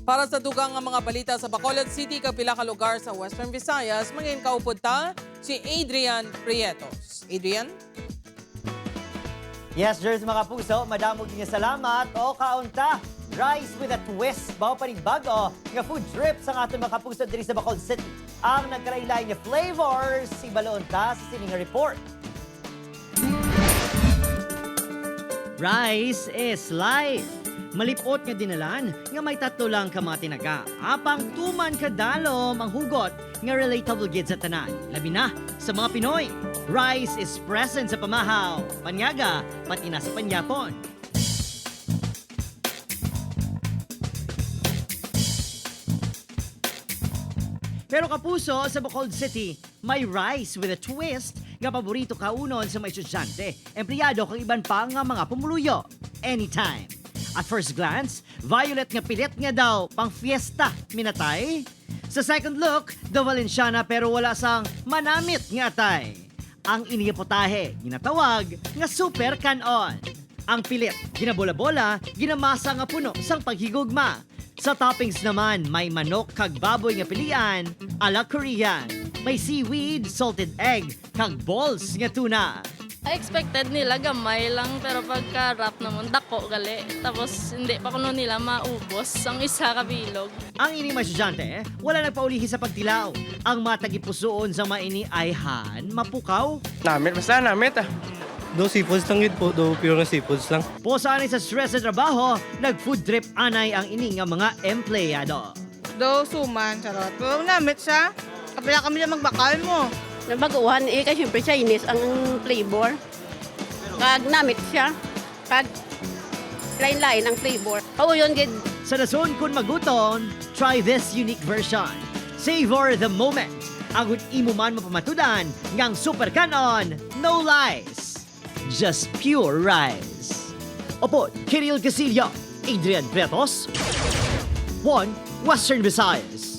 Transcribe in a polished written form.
Para sa dugang nga mga balita sa Bacolod City kag pila ka lugar sa Western Visayas, mangin kaupod ta si Adrian Prietos. Adrian? Yes, Jers, mga puso, madamog niya salamat. O kaunta, rice with a twist. Bao pa rin bago nga food trip sa ating mga kapuso diri sa Bacolod City. Ang nagkalaylay nga flavors, si Baloon ta sa sining report. Rice is life. Malipot nga dinalan nga may tatlo lang ka mga tinaga. Apang tuman kadalom ang hugot nga relatable gid sa tanan. Labi na sa mga Pinoy. Rice is present sa pamahaw, panyaga, pati na sa panyapon. Pero kapuso, sa Bacolod City, may rice with a twist nga paborito kaunon sa mga estudyante, empleyado kag iban pa nga mga pumuluyo. Anytime. At first glance, violet nga pilit nga daw pang fiesta minatay. Sa second look, the Valenciana pero wala sang manamit nga atay. Ang inipotahe, ginatawag nga super kanon. Ang pilit, ginabola-bola, ginamasa nga puno sang paghigugma. Sa toppings naman, may manok kag baboy nga pilian, ala Korean. May seaweed, salted egg, kag balls nga tuna. I expected nila gamay lang pero pagka wrap naman dako gali. Tapos hindi pa kuno nila maubos ang isa ka bilog. Ang ining mga estudyante, wala nagpaulihi sa pagtilaw. Ang matagipusoon sa maini ay han mapukaw. Namit, basta namit ah. Do seafoods lang yun po, do pure na seafoods lang. Posa anay sa stress sa trabaho, nag-food trip anay ang ini nga mga empleyado. Do suman, charot. Pero namit siya. Kapila kami na magbakal mo. Nabaguhan eh, kasi syempre Chinese ang flavor. Kag namit siya. Kag lain-lain ang flavor. Oo, yun, gid. Sa nason kung maguton, try this unique version. Savor the moment. Agut imo man mapamatudan ngang super kanon, no lies. Just pure rice. Opo, Kiril Casillo, Adrian Pretos, 1 Western Visayas.